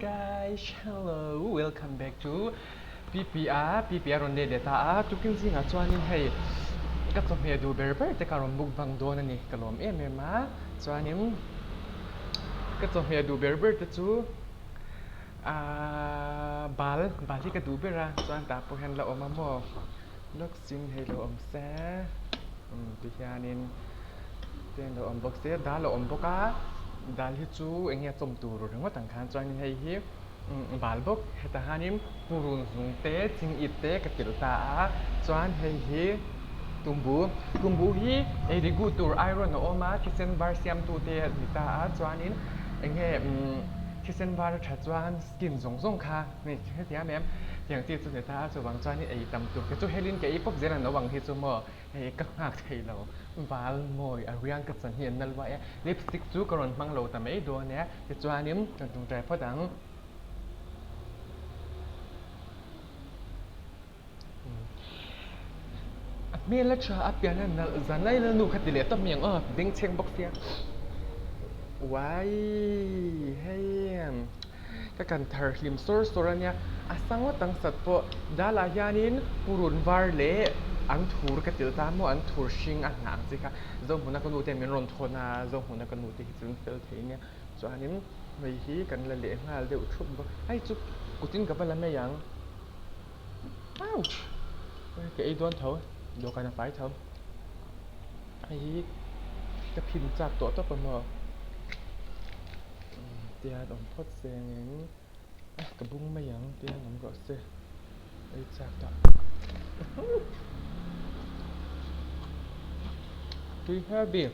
guys, hello, welcome back to PPR, PPR rawn let leh ta a, tukin zingah chuanin hei ka chawhmeh duh ber ber te ka rawn mukbang dawn a ni, ka lawm em em a, chuanin ka chawhmeh duh ber ber te chu Aaa bal bal hi ka duh ber a chuan tah pawh hian la awm a maw lawk sin hei lo awm se umm ti hianin tihian lo awm bawk se dal a awm bawk a dal hi chu eng nge a chawm tur ringawt ang khan chuanin hei hi umm bal bawk hetah hianin purun zung te chingit te ka telh ta a chuan hei hi tumbu tumbu hi ei regu tur iron a awm a thisen var siamtu te a ni ta a chuanin eng nge umm. Thisen var a tha chuan skin zawng zawng kha hei hetiang em tiang chi chu ni ta a chuvang chuan ei tam tur kei chu helin ka ei pawp zel an lo ang hi chu maw hei ka nghak thei lo val mawi a riang ka chan hi an nal uai a lipstick chu ka rawn hmang lo ta mai dawn e tichuanin kan tawngtai phawt ang. A hmel a tha a pian a nalh zan lai la nu kha ti leh tawp mai ang aw bengchheng bawk sia uai hei ka kan thar hlim sawr sawr a nia a sa ngawt ang sat pawh dalah hianin purun var leh an thur ka telh ta maw an thur hring a hnah ang chi kha Zohmuna ka nu te min rawn thawn a Zohmuna ka nu te hi chu an fel thei nia chuanin hei hi kan la leh nghal deuh thup bawk hei chu kutin ka va la mai ang. Ouch! Ka ei dawn tho, dawhkan a fai tho. Hei hi ka phin chak tawh tawp a maw? Tihian awm phawt se engin ka bung mai ang tihian awm rawh se, ei chak tawh. Tui heavy.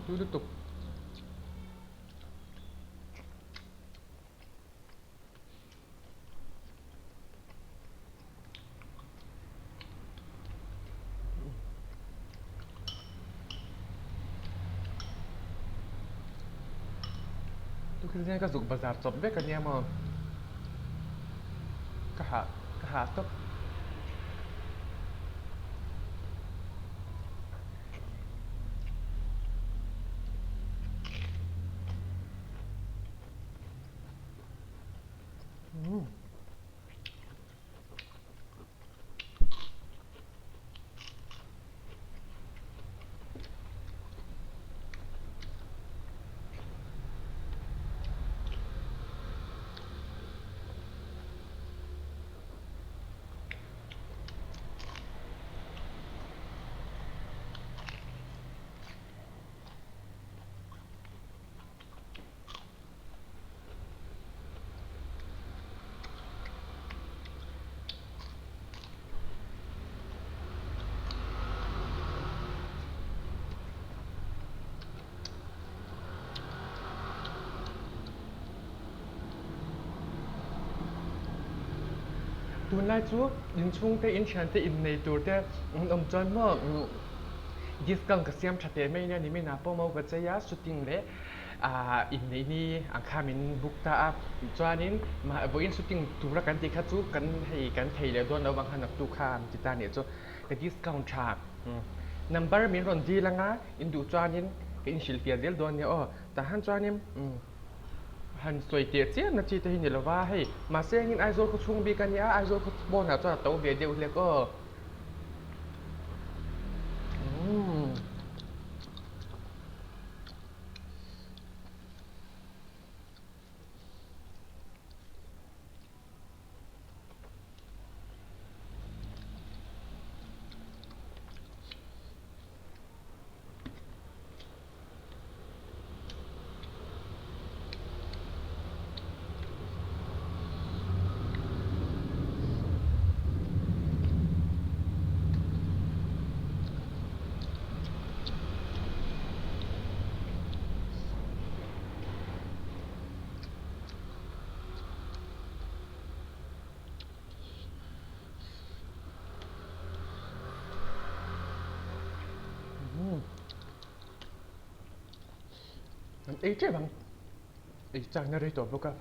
Tui lutuk. Tukin ka zuk bazar chawp vek ania maw ka hah ka hah tawp. Tunlai chu inchhungte inthiante innei tur te an awm chuan maw discount ka siam tha teh mai nia nimin ah pawh maw ka chei a shooting leh Ahh inneih ni ang kha min book ta a, chuanin vawiin shooting tura kan tih kha chu kan hei kan thei leh dawn lo vang kha naktu kha an ti ta nih chu ka discount tha number min rawn dil anga in duh chuanin ka inhrilhfiah zel dawn nia aw tah han chuanin han sawi teh chiam na chi te hi ni lova hei mahse engin Aizawl khaw chhung bik a nia Aizawl khaw pawnah chuan a to ve deuh hlek aw. Kan ei tep ang. Ei chakna rei tawh bawk a.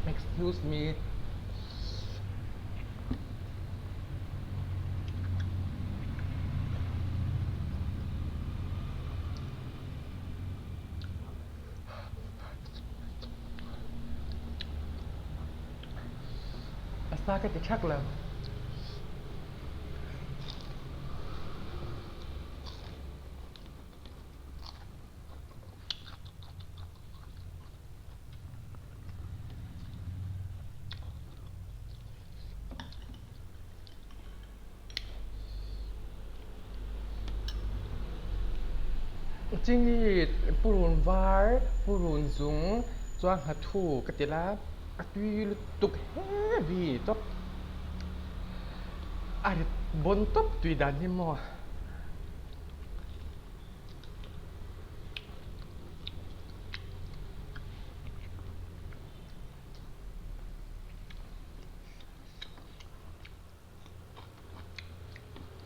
Excuse me. A sa ka ti thak lo. Chini purun var purun zung chuan nghathu ka ti la a tui lutuk heavy tawp a rit bawn tawp tui dan hi maw.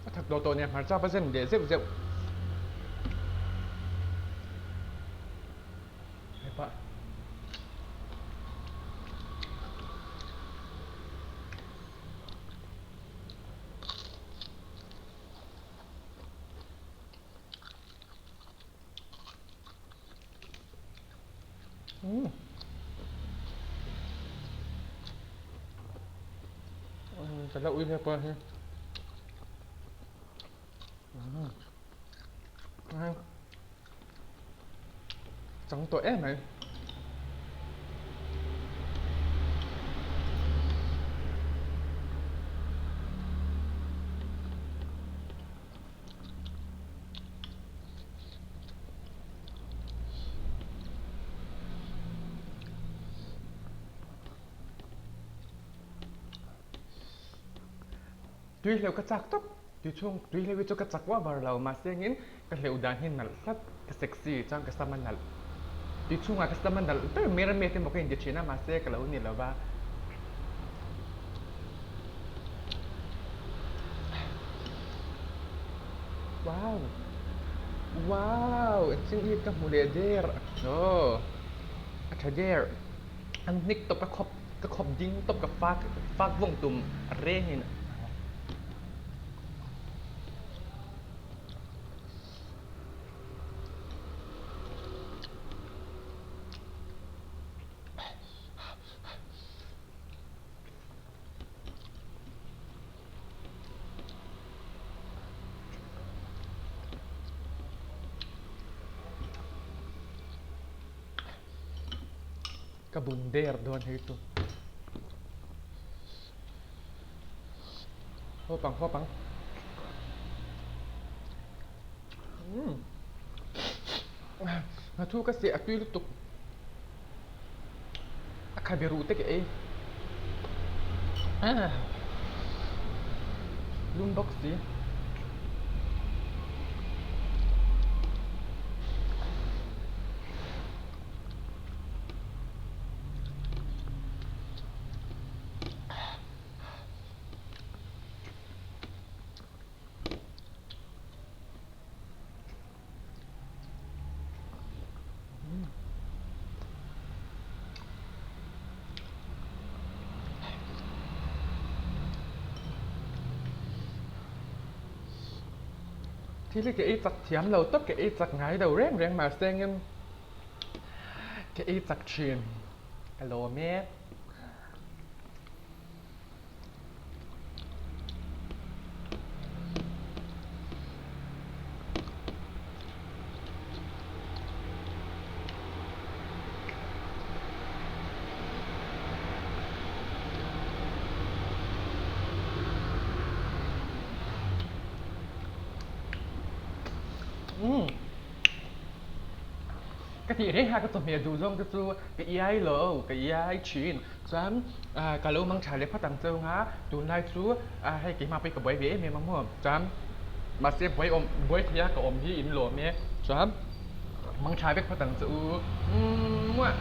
A thak tawh tawh nia hmarcha va zen leh zeuh zeuh. Hepa. Ka la ui hle pawh hi. Chang tawh em mai. Tui hleuh ka chak tawp, tui chhung tui hleuh hi chu ka chak vak var lo mahse engin ka hleuh dan hi nalh tlat, ka sexy chuan ka sam a nalh, tui chhungah ka sam a nalh ber mai rem emaw ka inti thin a mahse ka lo ni lo va. Wow! Wow! Engtin nge ka hmu leh der? Aw! A tha der. An hnik tawp ka khawp ka khawp ding tawp ka fak fak vawng tum rengin. Ka bun der dawn hei chu. Hawp ang hawp ang. Umm. Nghathu ka seh a tui lutuk. A khabe ruh te ka ei. Lum bawk si. Thil hi ka ei chak thiam lo tawp, ka ei chak ngai lo reng reng mahse engin ka ei chak thin ka lawm e. Umm ka tih reng kha ka chawhmeh duh zawng te chu ka iai lo ka iai thin chuan ka lo mang tha leh phawt ang cheu nga tunlai chu hei keimah pawh hi ka buai ve em em a maw chuan mahse buai awm buai theih a ka awm hi in lawm e chuan mang tha vek phawt ang che u umm.